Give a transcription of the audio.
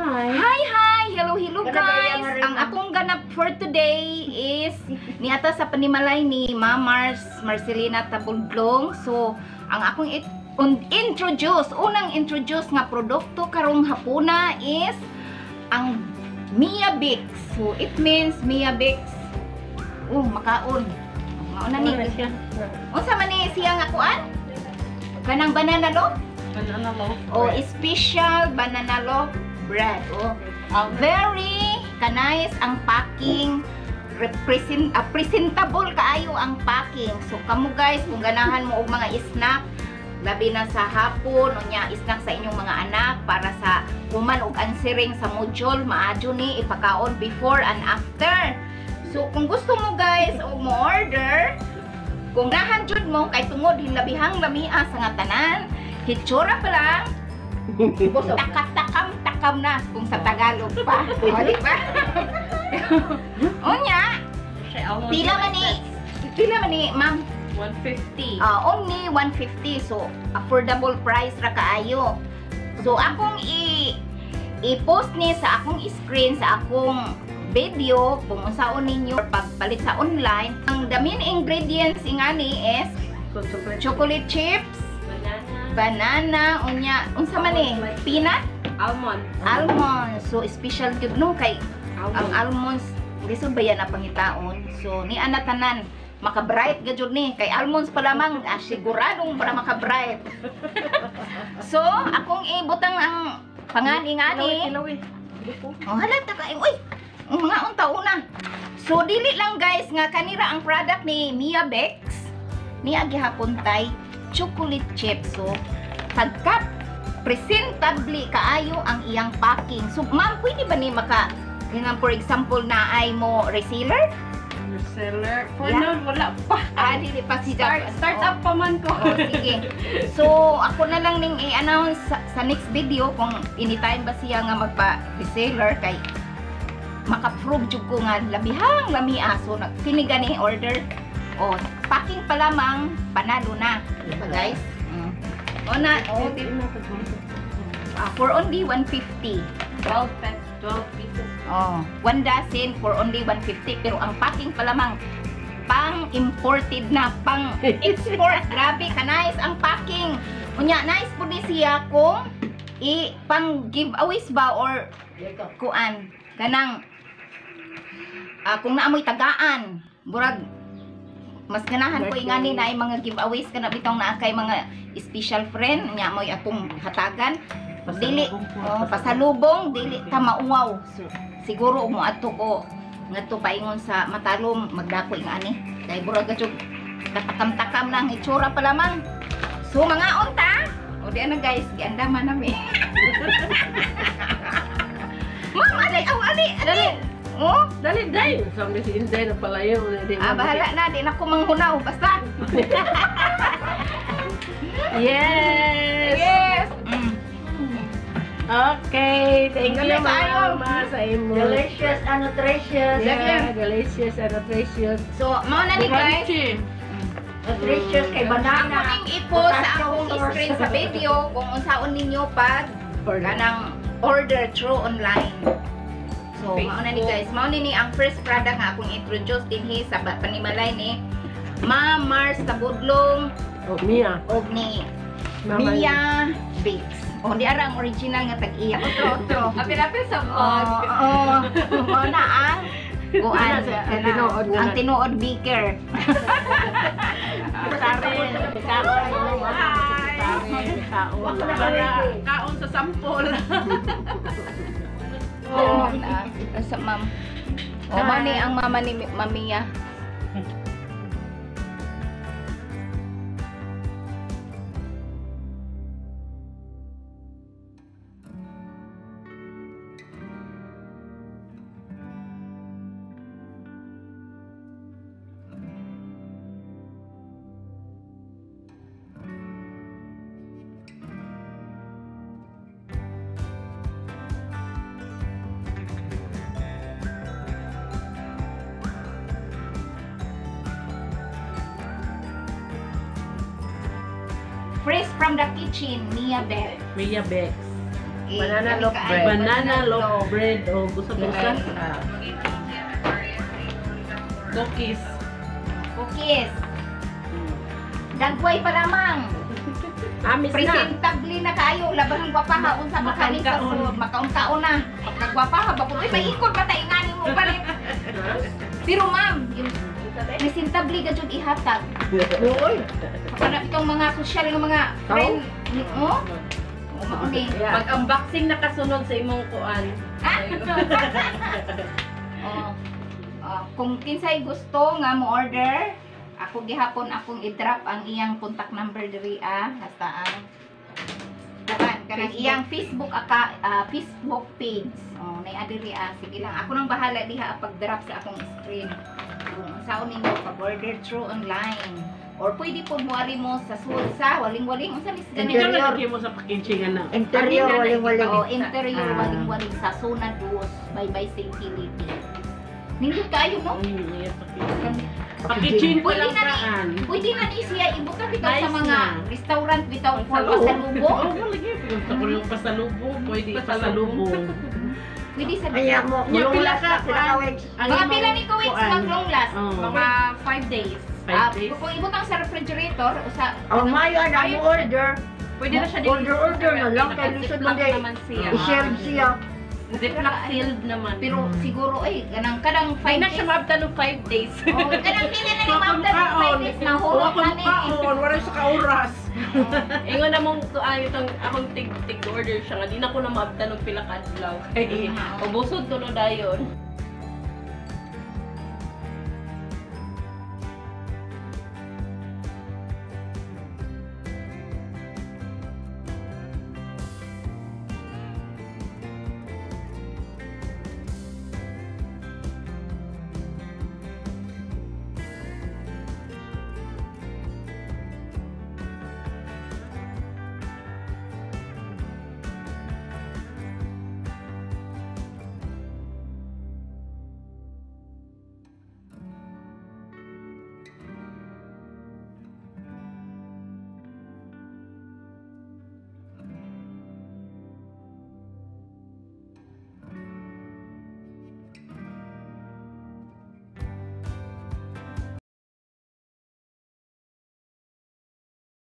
Hi. Hi, hi! Hello, hello Ganap guys! ay ang Ang akong ganap for today is niata sa panimalay ni Ma'am Mars Marcelina Tabudlong. So, ang akong introduce, unang introduce nga produkto karong hapuna is ang Mia Bix. So, it means Mia Bix. Oh, makaon. Mauna ni. Unsa man ni siya nga kuan? Kanang banana loaf? Banana loaf. O special banana loaf bread. Oh, very kanais ang packing, presentable kaayo ang packing. So kamo guys, kung ganahan mo og mga snack labi na sa hapon unya snack sa inyong mga anak para sa human og answering sa module, maadyo ni ipakaon before and after. So kung gusto mo guys og mo order, kung ganahan jud mo kay tungod hilabihang lamia sa nga tanan, hitsura pa lang, takatakam-takam na kung sa Tagalog pa. O, di ba? Unya, pila man ni, ma'am? 150. Ah, only 150. So, affordable price ra kaayo. So, akong i-post ni sa akong screen sa akong video kung unsaon ninyo pagpalit sa online. Ang the main ingredients ingani is chocolate chips, Banana. Banana, unya, unsa man ni? Peanut, Almond. Almond. So special gyud no kay ang almonds lisod ba yan na pangitaon. So ni ana tanan maka-bright ga jud ni kay almonds pa lamang, siguradong para maka-bright. So akong ibutang ang pangani ngani. Ilawi. Oh, halata ka. Uy, ang mga unta una. So dili lang guys nga kanira ang product ni Mia Bex. Niya gihapon tay chocolate chips. So pagka presentably kaayo ang iyang packing. So ma'am, pwede ba ni maka nga for example na ay mo reseller? Reseller. For Yeah. now, wala pa. Ah, dili pa si Start up pa man ko. Oh, sige. So, ako na lang ning i-announce sa next video kung anytime ba siya nga magpa-reseller kay maka-prove jud ko nga labihang lamia. So, kini gani order. Oh, packing pa lamang panalo na. Di ba guys? O na, oh, di, for only 150. 12 pets, 12 pieces. Oh, one dozen for only 150 pero ang packing pa lamang pang imported na, pang export. Grabe ka nice ang packing. Unya nice pud ni siya kung i pang giveaways ba or kuan kanang kung naamoy tagaan, murag mas ganahan ko ingani na ay mga giveaways kana bitong naa kay mga special friend nya moy atong hatagan dili, oh, pasalubong dili ta mauwaw. So, siguro mo adto ko ngadto paingon sa Matalom, magdako ingani kay burag jud katakam-takam na ang itsura pa lamang. So mga unta, o di na guys, giandaman nami. Ma'am, ali, aw, ali, ali. Oh, Dali, dali. Sabi si Inday na palayo. Di ah, bahala na, di na ko manghunaw basta. Yes! Yes. Okay, thank you, Dali tayo. Mama, sa imo. Delicious and nutritious. Yeah, delicious and nutritious. So, mao na ni guys. Nutritious kay Ako banana. ning i-post sa Potassium akong source. screen sa video kung unsaon ninyo pag Order. kanang order through online. So, mao na ni guys. Mao ni ni ang first product nga akong introduce dinhi sa panimalay ni Ma'am Mars Tabudlong Oh, Mia. og ni Mama. Mia Bakes. O, di ara ang original nga tag-iya. Otro, otro. Apil-apil sa Oo, vlog. oh, mao na ang kuan, Ang tinuod nga ang na- tinuod baker. Karin. Kaon. Kaon. Para kaon sa sampol. Oh, na, sa ma'am. Oh, mao ni ang mama ni Mamiya. Fresh from the kitchen, Mia Bell. Mia Bex. Okay. Banana loaf Kaayo. bread. Banana loaf bread o gusto gusto. Ah. Cookies. Cookies. Dagway pa lamang. Amis na. Presentable na kayo. Laban ang gwapaha. Unsa pa kani sa Makaon-kaon. sud. Makaon-kaon na. Pagkagwapaha ba po? Uy, maikot ba tayo nga mo pa rin. Pero ma'am, yung presentable ka jud ihatag. Uy. Para itong mga social nga mga friend. Oh? Oh, mao ni. Yeah. Pag-unboxing nakasunod sa imong kuan. Oh. Oh, kung kinsay gusto nga mo order, ako gihapon akong i-drop ang iyang contact number diri ah, hasta ang kuan kanang iyang Facebook aka ah, Facebook page. Oh, nay diri ah, sige lang. Ako nang bahala diha pag-drop sa akong screen. Kung unsaon ninyo pag-order through online or pwede po moari mo sa sul sa waling-waling unsa ni ganito. Ikaw na mo sa packaging ana. Interior, waling-waling. Oh, interior Ah. waling-waling sa Zona 2 Bye-bye City. Nindot kayo no? Iya, packaging. Packaging pa Pwede lang na ni, kaan. pwede na ni siya ibutang bitaw sa Nice mga na. restaurant bitaw for Pasalubong. pasalubong. Oo, oh, lagi. Gusto ko yung pasalubong. Pwede pasalubong. Pwede sa Kaya mo, Nya, long pila last ka, na sila ka weeks. Ang Mga imong pila ni Kuwait kuan. mag long last. Oo. Mga 5 days. 5 Ah, days. kung ibutang sa refrigerator usa Ang mayo na mo order, Pwede na siya Order, order na lang, kay lisod man Ziploc day. naman siya. I-shelve siya. Ziploc sealed naman. Pero siguro ay ganang kanang Ay 5 na days. siya maabtan og 5 days. Oh, kanang dili na ni ma'am 5 days na hulot na ni. Kaon, wala sa kaoras. Ingon na mong ay itong akong tig tig order siya nga di na ko na maabtan og pila ka adlaw kay ubosod ko no dayon.